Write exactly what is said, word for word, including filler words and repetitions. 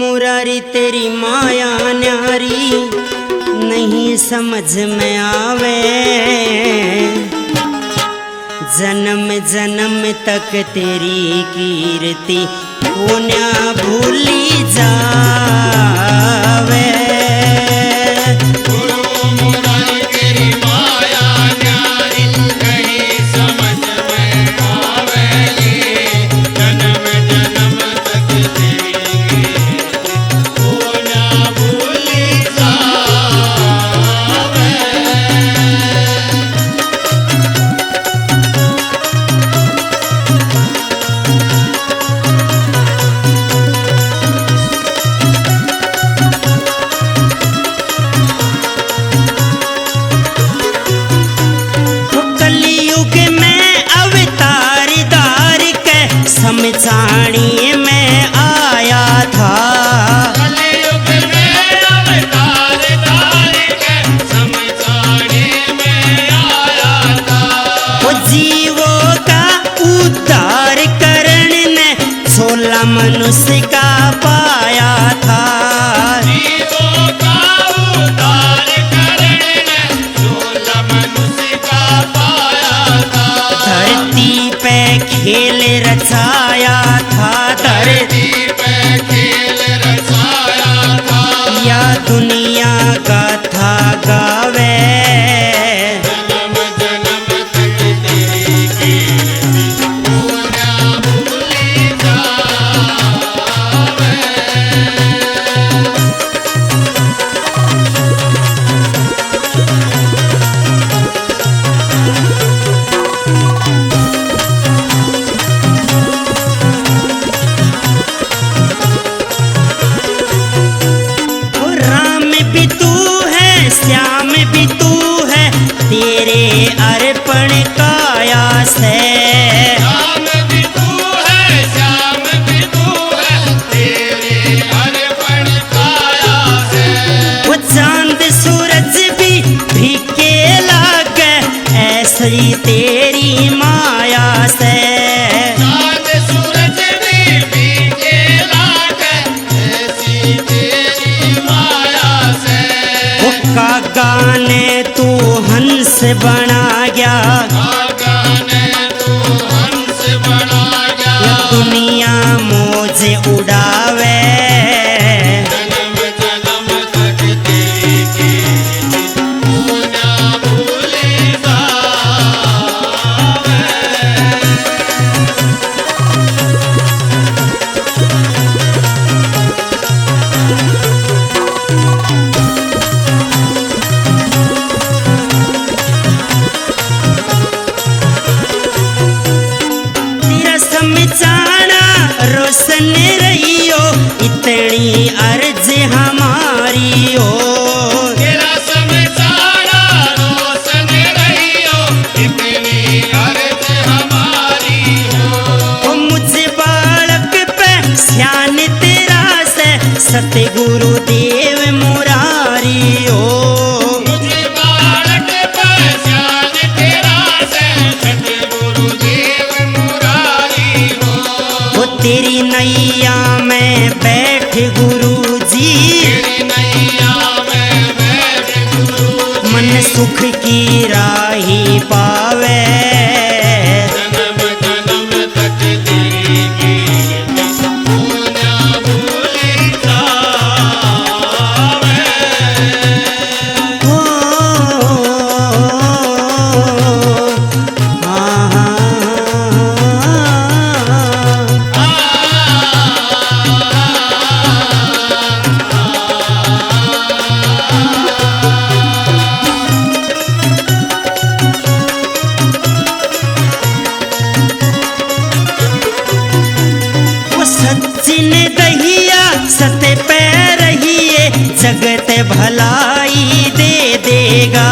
मुरारी तेरी माया न्यारी नहीं समझ में आवे। जन्म जन्म तक तेरी कीर्ति कोन्या भूली जावे। वो कलयुग में अवतार धार के समझाने में आया था। कलयुग में अवतार धार के समझाने में आया था। वो जीवों का उद्धार करण ने झोला मनुष्य का पाया था। जीवों का उद्धार करण ने झोला मनुष्य का पाया था। धरती पे खेल रचाया था, धरती धरती पे खेल रचाया था। या दुनिया गाथा गावे। जन्म जन्म तक तेरी कीर्ति कोन्या भूली जावे। ओ राम भी तू है, श्याम भी तू है, तेरे अर्पण काया से। राम भी तू है, श्याम भी तू है, तेरे अर्पण काया से। वो चांद सूरज भी फीके लागे, ऐसी तेरी माया से। चांद सूरज भी फीके लागे, ऐसी तेरी माया से। वो कागा ने तू हंस बना गया। कागा ने तू हंस बना गया। या दुनिया मौज उड़ावे। जन्म जन्म तक तेरी कीर्ति कोन्या भूली जावे। तेरा समझाना रोशन रहियो, इतनी अर्ज हमारी हो। तेरा समझाना रोशन रहियो, इतनी अर्ज हमारी हो। ओ मुझे बालक पे स्यान तेरा से, सतगुरु देव मुरारी हो। मुझे बालक पे स्यान तेरा से, सतगुरु देव मुरारी हो। वो तेरी नैया में बैठ गुरु जी, तेरी नैया में बैठ गुरु जी। मन सुख की राही पावे। जन्म जन्म तक तेरी कीर्ति कोन्या भूली जावे। ओ, ओ, ओ, ओ, ओ, आ, आ, आ, आ। वो सचिन दहिया सत पे रहिए, जगत भलाई दे देगा।